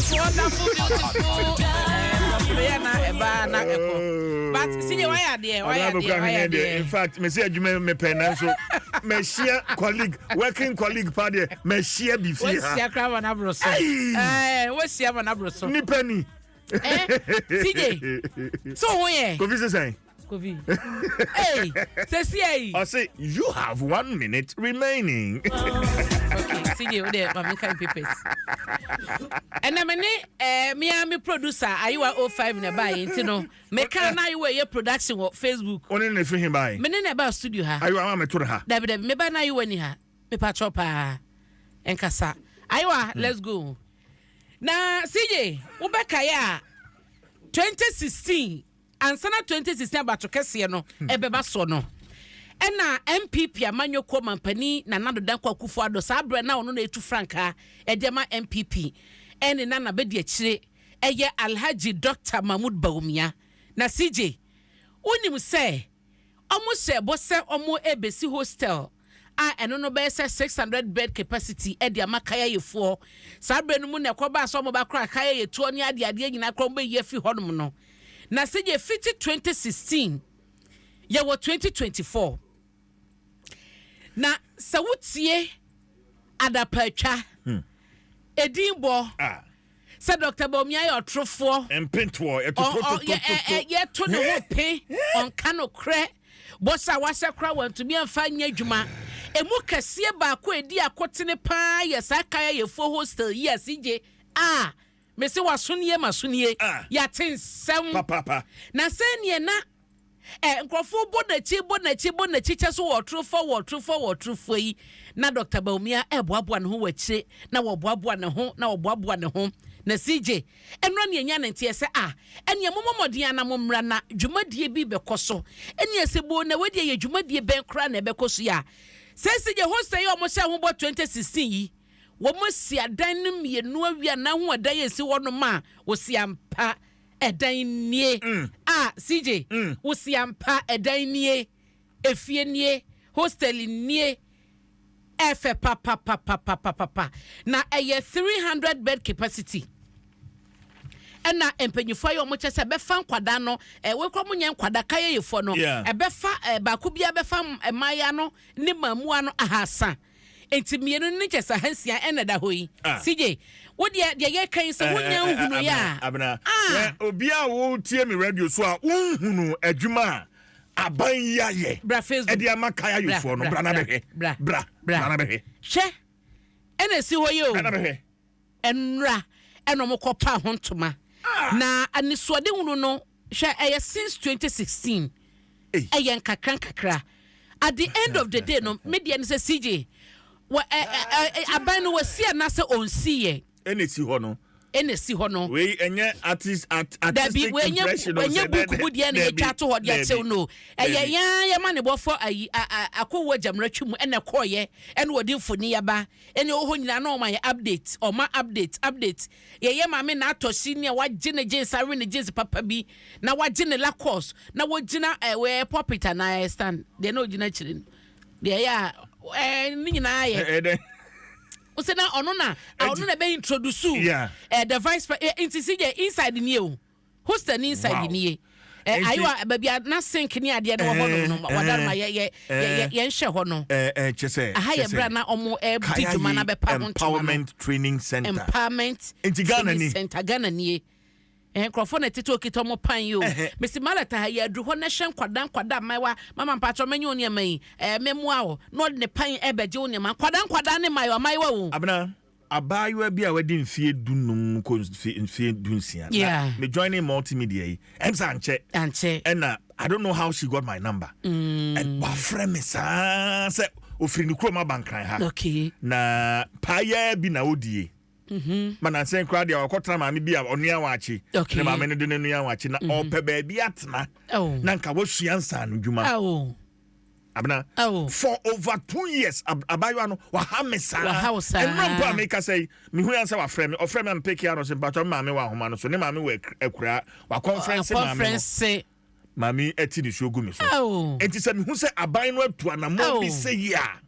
This wonderful, beautiful. Yɛ na ɛbaa na ɛkɔ. But CJ, wayɛ adeɛ, wayɛ adeɛ, wayɛ adeɛ. In fact, mesi adwuma mepɛ, nanso mahyia colleague, working colleague pa deɛ, mahyia bi fie ha. Wɔahyia koraa ma n'aboro so. Ayi. Wɔahyia ma n'aboro so. Nipa ni. CJ, so ho yɛ. Kofi sisan. Kofi. Hey, sɛsi ayi. Ɔse you have 1 minute remaining. Okay, CJ, wo deɛ maame kan papers. Ɛnna me ne mea me producer Ayiwa 05 na ɛbaa yɛn ti no, meka na Ayiwa yɛ production wɔ Facebook. Ɔne ne fi hin baa yi. Me ne na ɛbaa studio ha. Ayiwa ama me to ha. Dabi dabi, meba na Ayiwa ni ha. Mepa kyɛw paa. Nkasa. Ayiwa, let's go. Na CJ, wobɛkaeɛ a, 2016 ansana 2016 abato kɛseɛ no ɛbɛba so no, ɛna NPP amanyɔkuo mampanin Nana Addo Dankwa Akufo Addo, saa berɛ na ɔno na ɛtu frankaa ɛde ama NPP, ɛne nana bɛdi akyire ɛyɛ Alhaji Dr Mahmood Bawumia. Na CJ, wonim sɛ ɔmo hyɛ bɔ sɛ ɔmo ɛbɛsi hostel a ɛno no bɛyɛ sɛ 600 bed capacity ɛde ama kayayefoɔ. Saa berɛ no mu na ɛkɔbaa sɛ ɔmo bakora kayayetoɔ ne adeadeɛ nyinaa korɔ, ɔmo bɛyi afi hɔnom no. Na sɛ fiti 2016, yɛwɔ 2024, na sɛ wotie adapatwa edin bɔ sɛ Dr Bawumia yɛ ɔtorofoɔ, Mpentoɔ ɛtototototo. Yɛto ne ho pe, ɔnka no korɛ, bɔsɛ a wahyɛ kora wantumi amfa nyɛ adwuma. Emu kɛseɛ baako a edi akotene paa yɛ saa kaya yɛfuo hostel yi a CJ a mesi waso nie ma so nie. Yɛate nsɛm Papapa. na sɛneɛ na nkurɔfoɔ bɔ n'akyi, bɔ n'akyi, bɔ n'akyi kyɛ so wɔ ɔtorofoɔ, wɔ ɔtorofoɔ, wɔ ɔtorofoɔ yi, na Dr Bawumia ɛboaboa ne ho wɔ akyire, na wɔboaboa ne ho, na wɔboaboa ne ho. Na CJ, ɛnora ne ɛnya ne nteɛ sɛ a ɛneɛ mommɔ mmɔden ana mommra na dwumadie bi bɛkɔ so. Ɛneɛ sɛ bo na wadeɛ yɛ dwumadie bɛn koraa na ɛbɛkɔ so yi a, sɛ CJ, hostel yi a ɔmo hyɛ ho bɔ 2016 yi, wɔn asi adan no mmienu awie anan ho. Ɛdan yɛ esi hɔnom a wɔsi ampa ɛdan nie a CJ, wɔsi ampa ɛdan nie, efie nie, hostel nie, ɛfɛ papapapapapapa, na ɛyɛ 300 bed capacity. Ɛna mpanyinfoɔ yi a wɔn kyɛ sɛ ɛbɛfa nkwadaa no, wɔkura mo nyɛ nkwadaa kayayefoɔ no, ɛbɛfa baako biara bɛfa mmaayewa no ne mmaamuwa no 300, nti mmienu ne kyɛ sɛ 600 ɛna ɛda hɔ yi. CJ, wo deɛ, deɛ yɛka yi sɛ wonya nhunu yɛ a Abena, obi a wotie mi radio so a wonhunu adwuma a aban yi ayɛ bra Facebook. ɛde ama kayayefoɔ no, bra na bɛhwɛ. Bra. Bra. Bra. Bra na bɛhwɛ. Hwɛ, ɛna esi hɔ yi o. Bra na bɛhwɛ. Ɛnura ɛna ɔmo kɔ pa ho ntoma na anisoade hunu no. Hwɛ, ɛyɛ since 2016. Ei. Ɛyɛ nkakra nkakra. At the end of the day no, me deɛ no sɛ CJ wɔ ɛ ɛ ɛ aban no wɔsi anaasɛ ɔnsi yɛ. Ɛna esi hɔ no. Ɛna esi hɔ no. Wei ɛnyɛ artist art Dabi. Artistic Wɔnyɛ impression o, wɔnyɛ sɛ book mu deɛ na dabi, yɛtwa ato hɔ de dabi, akyɛw no. Ɛyɛ dabi. yɛn yɛma ne bɔfɔ ayi a a akɔwɔ gyamra twi mu ɛna ɛkɔɔyɛ, ɛna wɔde mfoni yaba, ɛna ɛwɔ hɔ nyinaa na ɔma yɛ update, ɔma update, update. Yɛyɛ maame na atɔ si nea wagye ne jeans, awe ne jeans papa bi, na wagye ne Lacoste, na wɔgyina wɔyɛ pulpit anaa ɛyɛ stand deɛ na ɔgyina akyire no deɛ, ɛyɛ a ne nyinaa yɛ Ɛ dɛ. Wosɛ na ɔno na ɛbɛ introduce the vice nti si yɛ inside nie o, hostel ni inside nie. Ayiwa, baabi a na sink ne adeɛ no wɔ hɔ nom no, wadaroma yɛ yɛ yɛ yɛnhyɛ hɔ no. Ɛ ɛ kyɛ sɛ Aha yɛ kyɛ sɛ bra na ɔmo ɛdi dwuma na bɛpa ho ntoma no. Empowerment Training Center. Empowerment Nti Ghana Training ni? Center, Ghana nie. Nkurɔfoɔ na tete okita ɔmo pan yi o. Mesi malata ha yɛ aduru hɔ na hyɛ nkwadaa nkwadaa mmaayewa, mama mpatsɔ mɛnyɛ wo nneɛma yi, mɛmoa wo, na ɔde ne pan ɛbɛgye wo nneɛma, nkwadaa nkwadaa ne mmaayewa mmaayewa o. Abena, abaayewa bi a wadi mfie 15 kɔ mfie 16 na me joining multimedia yi, ɛm sɛ ankyɛ. Ankyɛ. Ɛna I don't know how she got my number and wafrɛ me saa sɛ ofiri ne kurom aba Nkran ha na paayɛ bi na odie ma nansɛn koraa deɛ, ɔkɔtena maame bi a ɔnoa waakye ne maame no de ne noa waakye na ɔpɛ baabi atena na nka wasua nsaano dwuma. Abena, for over 2 years abaayewa no waha me saa. Waha wo saa. Ɛnura mpo a meka sɛ yi, mehu yan sɛ wafrɛ me, ɔfrɛ me a mpeke ano sɛ mpatɔ me maame wɔ ahoma no so, ne maame wɔ akuraa, wakɔnfrɛnse maame no. Conference. Maame ɛti ne suo gu me so. Enti sɛ mehu sɛ aban no atu anammɔn bi sɛ yi a,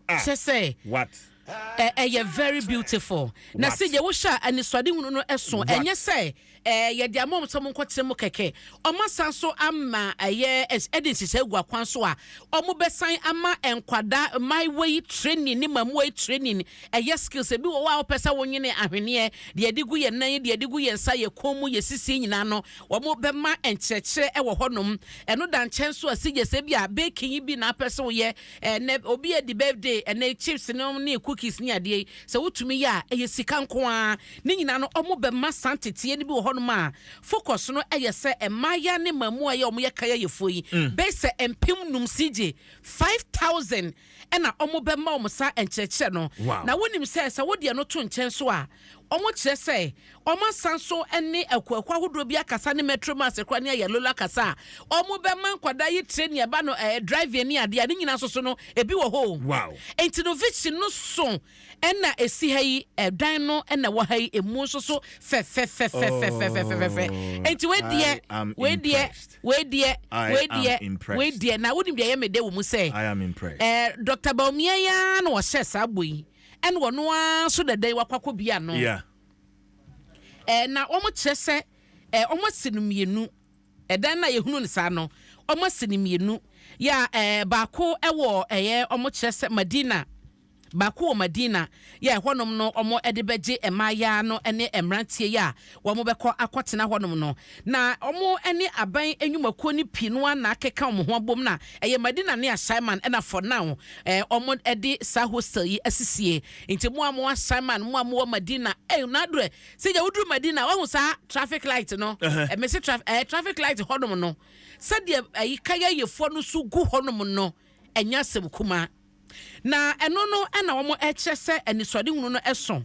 ah, kyɛ sɛ what? Ɛyɛ very beautiful. Na What? sɛ deɛ wohyɛ a anisoadehunu no ɛso. What? Ɛnyɛ sɛ yɛde ama wɔn sɛ wɔn nkɔtena mu kɛkɛ. Wɔn asan so ama ɛyɛ ɛde nhyehyɛ agu akwan so a wɔn bɛsan ama nkwadaa mmaayewa yi training ne mmamuwa yi training, ɛyɛ skills. Ebi wɔ hɔ a wɔpɛ sɛ wɔnwene ahweneɛ deɛ yɛde gu yɛn nan, deɛ yɛde gu yɛn nsa, yɛ kɔn mu, yɛ sisi nyinaa no, wɔn bɛma nkyerɛkyerɛ ɛwɔ hɔnom. Ɛno da nkyɛn so a, si gye sɛ bi a baking yi bi na apɛ sɛ woyɛ. Ɛnɛ obi adi birthday, ɛnɛ chips no ne cookies ne adeɛ yi, sɛ wotumi yɛ a, ɛyɛ sika nko ara. Ne nyinaa no, ɔmo bɛma saa nteteɛ no bi wɔ hɔnom a focus no ɛyɛ sɛ mmaaya ne mmamuwa yi a ɔmo yɛ kaya yɛfoɔ yi bɛyɛ sɛ 5000, CJ, 5,000, ɛna ɔmo bɛma ɔmo saa nkyerɛkyerɛ no. Na wonim sɛ wodeɛ no to nkyɛn so a, ɔmo kyerɛ sɛ ɔmo asan so ne akuakuo ahodoɔ bi akasa ne Metro Mass kora ne Ayalolo akasa a ɔmo bɛma nkwadaa yi training ɛba no driving ne adeɛ a ne nyinaa nso so no ebi wɔ hɔ o. Nti no vision no so ɛna esi ha yi, ɛdan no ɛna ɛwɔ ha yi, emu nso so fɛfɛfɛfɛfɛfɛfɛfɛ. Oh, Nti wei deɛ I am wei deɛ impressed. wei deɛ I wei am deɛ impressed. wei deɛ, na wonim deɛ ɛyɛ me de wɔ mu sɛ I am impressed. Dr. Bawumia yi ara na wɔhyɛ saa bɔ yi, ɛna ɔno ara nso dada yi wakɔ akɔ bia no. Na wɔn kyerɛ sɛ wɔn asi no mmienu. Ɛdan no a yɛhunu no saa no, wɔn asi no mmienu yɛ a baako ɛwɔ ɛyɛ wɔn kyerɛ sɛ Madina, baako wɔ Madina yɛ ɛhɔnom no, wɔn de bɛgye mmaayaa no ne mmeranteɛ yi a wɔn bɛkɔ akɔtena hɔnom no. Na wɔn ne aban nnwumakuo no pii no ana akeka wɔn ho abom, na ɛyɛ Madina ne Ashaiman ɛna for now wɔn de saa hostel yi asisie. Nti mo a mo Ashaiman, mo a mo wɔ Madina, n'adorɛ sɛ gya woduru Madina, wahu saa traffic light no, mesi traffic light hɔnom no, sɛdeɛ ɛyi kaya yɛfoɔ no so gu hɔnom no, ɛnyɛ asɛm kuma. Na ɛno no ɛna wɔn ɛkyerɛ sɛ anisoadehunu no ɛso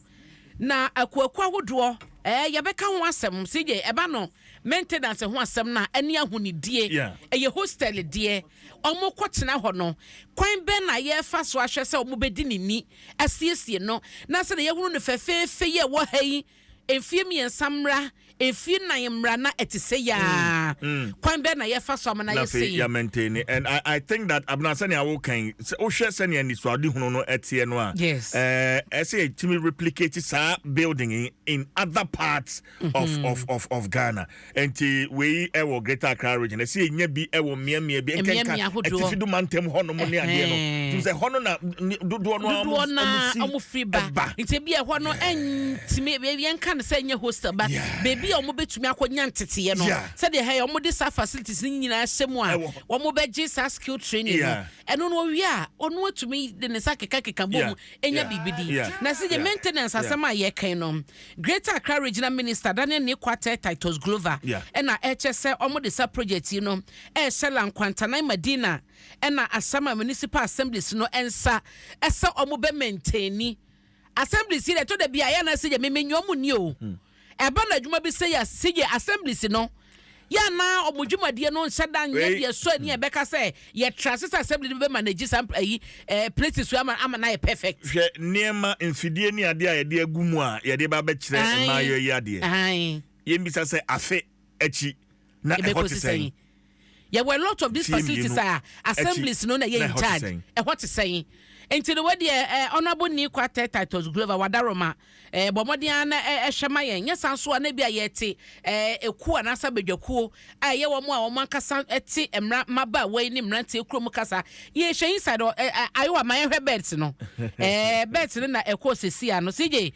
na akuakuo ahodoɔ yɛbɛka ho asɛm. CJ, ɛba no maintenance ho asɛm na ɛne ahonidie. Ɛyɛ hostel deɛ ɔmo kɔtena hɔ no, kwan bɛn na yɛfa so ahwɛ sɛ ɔmo bɛdi ne ni asiesie no na sɛ yɛhunu no fɛfɛɛfɛ yi a ɛwɔ ha yi, mfie 3 mmra, mfie 4 mmra, na ɛte sɛ yaa, kwan bɛn na yɛfa so ama na na yɛsɛ afei yi? yɛ maintain it. And I think that abena sɛnea wokan sɛ wohwɛ sɛnea nisuade hunu no ɛteɛ no a, ɛsɛ yɛtumi replicate saa building in other parts of Ghana. Nti wei ɛwɔ Greater Accra Region, ɛsɛ yɛnya bi ɛwɔ mmeammea bi, Mmeammea nkenka ahodoɔ. atifi do mantam hɔnom ne adeɛ no. Nti sɛ hɔ no na dodoɔ no a dodoɔ na ɔmo si ɔmo firi ba. Ɛba. Nti ebi ɛhɔ no ɛntumi, yɛnka no sɛ ɛnyɛ hostel ba, beebi a ɔmo bɛtumi akɔnya nteteɛ no, sɛdeɛ ha yi ɔmo de saa facilities no nyinaa hyɛ mu a, Ɛwɔ hɔ. ɔmo bɛgye saa skill training no. Ɛno no owie a, ɔno atumi de ne nsa kekakeka bɔ mu ɛnya biribi di. Na sɛ deɛ maintenance asɛm a yɛkan no, Greater Accra Regional Minister Daniel Nii Kwartei Titus Glover ɛna ɛkyɛ sɛ ɔmo de sa project yi no ɛɛhyɛ La Nkwantanan, Madina ɛna Ashaiman Municipal Assemblies no ɛnsa ɛsɛ ɔmo bɛ maintain. Assemblies yi deɛ, ɛtɔ da bi a yɛn na sɛ yɛ mímí nyɛ ɔmo ni o, ɛba na adwuma bi sɛ yɛ sɛ yɛ assemblies no yɛ na ɔmo dwumadie no nhyɛ da nyɛ deɛ so ani ɛbɛka sɛ yɛ trust sɛ assembly no bɛ manage saa ayi places so ama na yɛ perfect. Hwɛ nneɛma, mfidie ne adeɛ a yɛde agu mu a yɛde ba bɛkyerɛ mmaayewa yi adeɛ. Yɛmbisa sɛ afe akyi na ɛhɔ te Ɛbɛkɔsi sɛn? sɛn? Yɛwɔ a lot of these Fie facilities 2 a assemblies no na yɛ na in ɛhɔ te charge. sɛn? Ɛhɔ te sɛn? Nti no wɔdeɛ Honourable Nii Kwartei Titus Glover Wadaroma bɔ mmɔden ara na ɛhwɛ ma yɛn nyɛ saa nso a, na bi a yɛte ekuo anaasɛ abadwakuo a ɛyɛ wɔn a wɔn ankasa te mmra mmabaawa yi ne mmeranteɛ kurom kasa. Yɛhwɛ inside ɔ ɛ ɛ ayewa ma yɛhwɛ beds no, beds no na ɛkɔ sisi ano. CJ,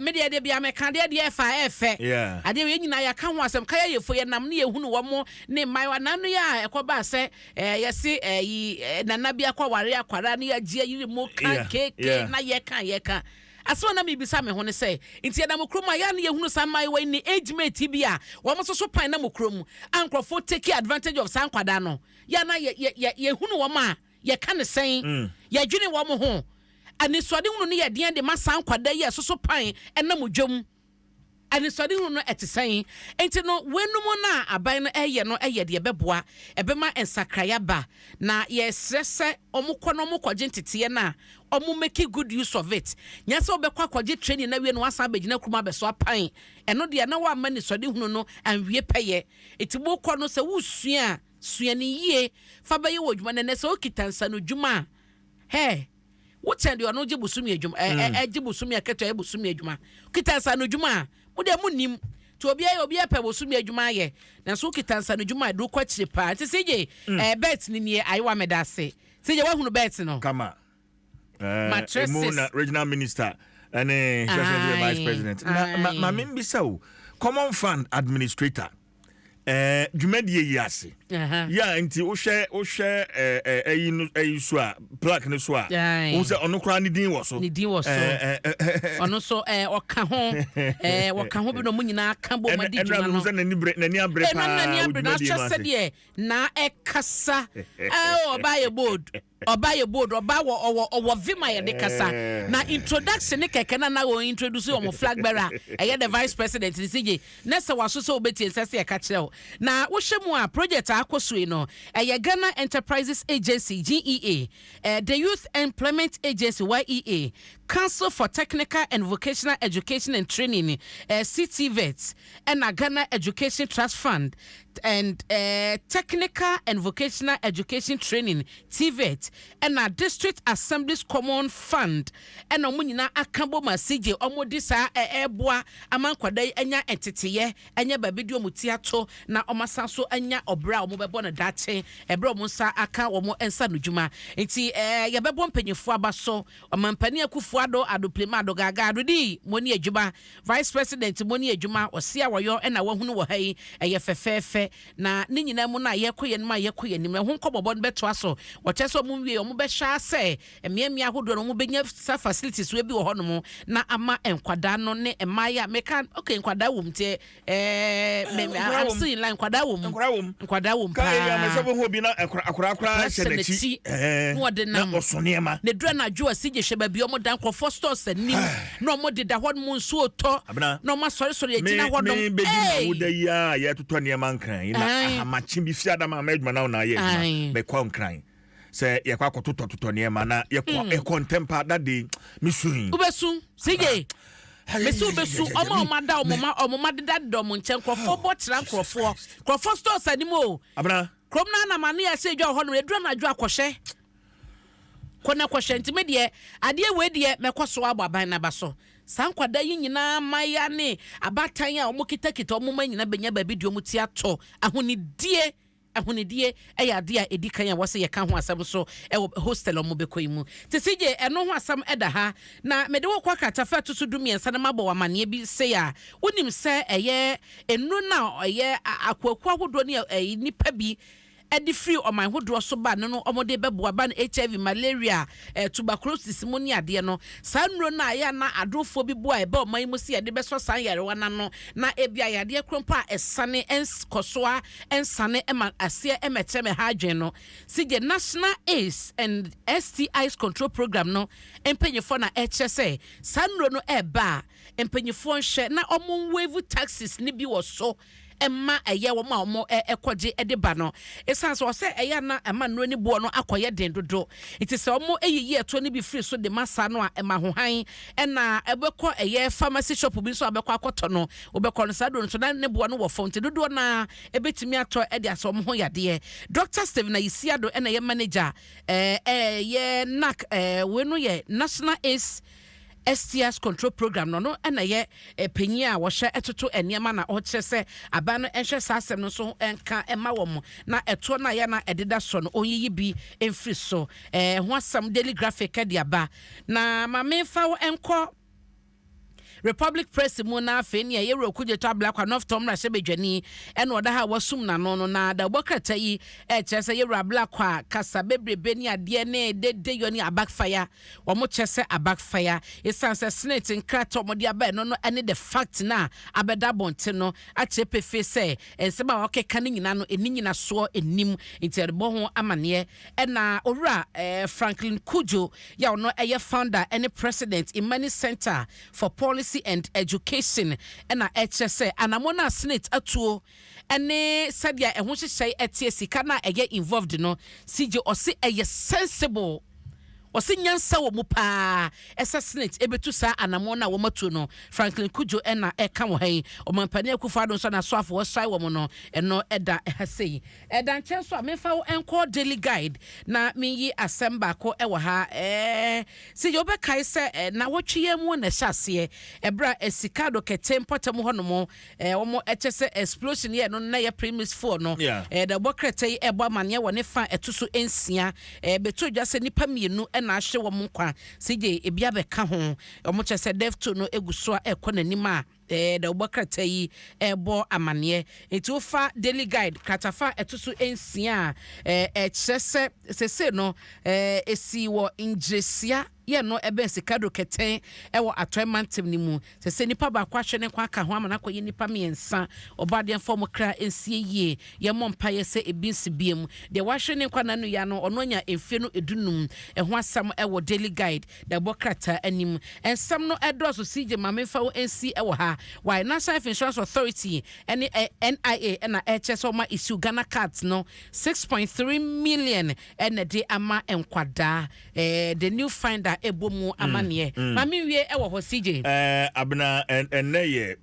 me deɛ bia mɛka deɛ ɛfa ɛfɛ adeɛ yɛn nyinaa yɛaka ho asɛm kaya yɛfo yɛnam ne yɛhunu wɔn ne mmaayewa nanu yɛ a ɛkɔbaa sɛ yɛse yi nana bi akɔ aware akwara ne yɛagye ayiri mu ka keke na yɛka asɛm a na mebisa me ho ne sɛ, nti yɛnam kurom a yɛa ne yɛhunu saa mmaayewa yi ne age mate bi a wɔn nso so pan nam kurom a nkurɔfoɔ take advantage of saa nkwadaa no, yɛa na yɛhunu wɔn a yɛka ne sɛn, yɛdwene wɔn ho anisoadehunu no yɛ deɛn de ma saa nkwadaa yi a ɛsoso pan ɛnam dwam? Anisoadehunu no ɛte sɛn? Nti no weinom no a aban no ɛyɛ no ɛyɛ deɛ ɛbɛboa, ɛbɛma nsakraeɛ ba. Na yɛsrɛ sɛ ɔmo kɔ na ɔmo kɔgye nteteɛ no a, ɔmo make good use of it. Nyɛ sɛ wobɛkɔ akɔgye training na wie no wasan abɛgyina kurom abɛso apan. Ɛno deɛ na woamma anisoadehunu no anwie pɛyɛ. Nti mokɔ no, sɛ wosua a, sua ne yie fa bɛyɛ wɔ adwuma no. Ɛnɛ sɛ wokita nsa no dwuma a, hɛ. Wokyɛn deɛ ɔno gye bosome adwuma, ɛgye bosome akatua, ɛyɛ bosome adwuma. Kita nsa no adwuma a, mo deɛ mo nim. Nti obiara pɛ bosome adwuma ayɛ. Nanso wokita nsa no adwuma a, ɛde wokɔ akyire paa. Nti CJ, bet ni nie ayewa meda ase. CJ, woahunu bet no? Kama. Mattresses. Emu na regional minister ɛne president, vice president. Na ma membisa o, Common Fund administrator dwumadie yi ase. Ya nti wohwɛ ɛyi no, ɛyi so a, plaque no so a, wohu sɛ ɔno koraa ne din wɔ so. Ne din wɔ so. Ɔno nso ɔka ho, wɔka ho bi na ɔmo nyinaa ka bɔ ɔmo adi ɛnura dwuma mehu no. sɛ n'ani bere, n'ani abere ɛna paa n'ani wɔ abere na dwumadie ahwɛ no ase. Sɛdeɛ na ɛkasa, ɔbaa yɛ bold, ɔbaa yɛ bold, ɔbaa wɔ ɔwɔ vim a yɛde kasa. Na introduction ne kɛkɛ na wɔn introduce wɔn flag bearer, ɛyɛ the vice president ne CJ, na sɛ waso sɛ wobɛtie nsɛ sɛ yɛka kyerɛ wo. Na wohyɛ mu a, project a akɔ so yi no, ɛyɛ Ghana Enterprises Agency, GEA, the Youth Employment Agency, YEA, Council for Technical and Vocational Education and Training, CTVET, ɛna Ghana Education Trust Fund and Technical and Vocational Education Training, TVET, ɛna District Assemblies Common Fund, ɛna ɔmo nyinaa aka bɔ ma CJ ɔmo de saa ɛɛboa ama nkwadaa yi anya nteteyɛ, anya baabi de ɔmo ti ato, na ɔmo asan so anya ɔbrɛ a ɔmo bɛbɔ no daakye ɛbrɛ ɔmo nsa aka wɔn nsa no dwuma. Nti yɛbɛbɔ mpanyinfoɔ aba so. Ɔmampanin Akufo Addo, Adoplema, Adogaga, Adodi mo ne adwuma, vice president mo ne adwuma ɔsi a wɔyɔ ɛna wɔahunu wɔ ha yi, ɛyɛ fɛfɛɛfɛ. Na ne nyinaa mu no a yɛkɔ yɛn anim a yɛkɔ yɛn anim, ɛho nkɔbɔbɔ no bɛtoa so. Wɔkyɛ sɛ ɔmo wie, ɔmo bɛhyɛ asɛ mmeammea ahodoɔ no, ɔmo bɛnya sa facilities wei bi wɔ hɔnom na ama nkwadaa no ne mmaayɛ a meka. Okay, nkwadaa wɔ mu nti me Nkwadaa I'm wɔ mu. still in line. Nkwadaa wɔ mu. Nkwadaa wɔ mu. Nkwadaa wɔ mu Ka ɛyɛ ama sɛ paa. wohu obi na akwaraa koraa hyɛ n'akyi. Na ɔde na nam. ɔso nneɛma. Ne dura na adwo a sigye hwɛ baabi ɔmo da, nkurɔfoɔ stores anim na ɔmo deda hɔ nom, nsuo tɔ Abena. na ɔmo asɔresɔre me agyina hɔ nom. Me bɛdi ma Hey! woda yi a yɛtotɔ nneɛma Nkran yi na ahamakye bi fi adama ama adwuma na wo na ayɛ adwuma. Mɛkɔ Nkran sɛ yɛkɔ akɔtotɔtotɔ nneɛma na yɛkɔ, yɛkɔ ntɛm pa. That day mesui. Wobɛsu, sigye mesi wobɛsu. Ɔmo a ɔmo ada ɔmo ma deda deda ɔmo nkyɛn, nkurɔfoɔ bɔ kyerɛ nkurɔfoɔ stores anim o. Abena. Kurom no anam ano yɛ sɛ edwa wɔ hɔ nom, edura na adwo akɔhyɛ kɔ na kɔhyɛ. Ntumi deɛ, adeɛ wei deɛ, mɛkɔ so abɔ aban n'aba so. Saa nkwadaa yi nyinaa, mmaayewa ne abaatan a wɔn kitakita wɔn mma nyinaa bɛnya baabi deɛ wɔn ti atɔ. Ahonidie ɛyɛ adeɛ a ɛdi kan a wɔsɛ yɛka ho asɛm so ɛwɔ hostel a wɔn bɛkɔ yi mu te si gye. Ɛno ho asɛm ɛda ha na mede wɔ kɔ akratafa ɛto so 13 no, mabɔ wɔ amanneɛ bi sei a wonim sɛ ɛyɛ nnuro no a ɛyɛ akuakuo ahodoɔ ne ɛyɛ nipa bi ɛde firi ɔman hodoɔ so ba no, ɔmode bɛboa ba no HIV, malaria, tuberculosis mu ne adeɛ no. Saa nnuro no a ɛyɛ na adorofoɔ bi boa a ɛbɛ ɔman yi mu si yɛde bɛsɔ saa yarewa no ano na ebi a yadeɛ koro mpo a ɛsane ɛnkɔ so a ɛnsane ɛma aseɛ ɛmɛkyɛ mɛ ha adwene no si gye. National AIDS and STIs Control Program no mpanyinfoɔ na ɛkyerɛ sɛ saa nnuro no ɛɛba a, mpanyinfoɔ nhwɛ na ɔmo waive taxes ne bi wɔ so ɛma ɛyɛ wɔn a wɔn ɛkɔgye ɛde ba no, ɛsan sɛ ɔsɛ ɛyɛ ana ɛma nnuro ne boɔ no akɔyɛ den dodo. Nti sɛ wɔn ɛyiyi ɛtoɔ no bi firi so de ma saa no a, ɛma hohan ɛna ɛbɛkɔ ɛyɛ pharmacy shop bi nso a bɛkɔ akɔtɔ no, wɔbɛkɔ no saa do nso na ne boɔ no wɔ fam, nti dodoɔ naa ɛbɛtumi atɔ ɛde asɛ wɔn ho yadeɛ. Dr Stephen Ayisiado ɛna ɛyɛ manager ɛyɛ NAC, wei no yɛ National AIDS STS Control Program no ɛna yɛ panyin a wɔhyɛ ɛtoto nneɛma na ɔkyerɛ sɛ aban no ɛnhwɛ saa asɛm no nso ɛnka ɛma wɔn na ɛtoɔ no a yɛ na ɛdeda so no, ɔnyiyi bi mfiri so. Ho asɛm Daily Graphic ɛde aba na maame fa nkɔ Republic Press mu. Na afei nea yɛwura Okudzeto Ablakwa, North Tongu mmarahyɛbadwani, ɛna ɔda ha a wasum n'ano no. Na dawubɔ krataa yi ɛkyerɛ sɛ yɛwura Ablakwa kasa bebrebe ne adeɛ ne dede yɔ ne abakfaya. Wɔn kyɛ sɛ abakfaya esan sɛ SSNIT nkrataa wɔn de aba ɛno no ɛne the fact na abɛda abɔnten no akyerɛ pefee sɛ nsɛm a wɔkeka no nyinaa no ɛni nyinasoɔ ɛnim, nti ɛrebɔ ho amaneɛ. Ɛna owura Franklin Cudjoe yɛ ɔno ɛyɛ founder ɛne president, Imani Center for Policy and Education, ɛna ɛkyerɛ sɛ anammɔ no a SSNIT atuo ɛne sɛdeɛ ɛho hyehyɛ ɛteɛ, sika no a ɛyɛ involved no, CJ ɔse ɛyɛ sensible. Wɔsi nyansa wɔ mu paa ɛsɛ Senate ebetu saa anammɔn no a wɔmatu no. Franklin Cudjoe ɛna ɛka wɔ ha yi. Ɔmampanin Akufo Addo nso n'asoafo wɔsae wɔn no, ɛno ɛda ɛha sei. Ɛda nkyɛn so a, memfa wo nkɔ Daily Guide na menyi asɛm baako ɛwɔ ha. Sɛ yɛ wobɛkae sɛ na wɔtwe yɛn mu na ɛhyɛ aseɛ ɛberɛ a Essikado Ketan mpɔtam hɔnom wɔn ɛkyɛ sɛ explosion yɛ no na yɛ premix fuel no. Da bɔ krataa yi ɛbɔ amanneɛ wɔ ne fa ɛto so 6. Bɛto dwa sɛ nnipa mmienu ɛna ahye wɔn nkwa. Sigye ebi abɛka ho, wɔn kyɛ sɛ death toll no egu so a ɛkɔ n'anim a da wɔbɔ krataa yi ɛbɔ amanneɛ. Nti wofa Daily Guide kratafa a ɛto so 6 a, ɛkyerɛ sɛ sese no esi wɔ Ngyresia yɛ no ɛbɛn Essikado Ketan ɛwɔ Atɔe Mantam no mu sɛ nipa baako ahwɛ ne nkwa aka ho ama no akɔyɛ nipa mmiɛnsa. Ɔbɔ adeɛ mfa ɔmo kra nsie yie. Yɛmmɔ mpaeɛ sɛ ebi nsi biem. Deɛ wahwɛ ne nkwa nanu ya no, ɔno anya mfie no 15. Ɛho asɛm ɛwɔ Daily Guide na ɛbɔ krataa anim. Nsɛm no ɛdɔɔso. Sigye maame mfa wo nsi ɛwɔ ha. Why National Life Insurance Authority ɛne NIA ɛna ɛkyɛ sɛ ɔma issue Ghana cards no 6.3 million ɛna de ama nkwadaa. The New Finder ɛbɔ mu amanneɛ. Maame wie ɛwɔ hɔ, CJ. Abena, ɛnɛ yɛ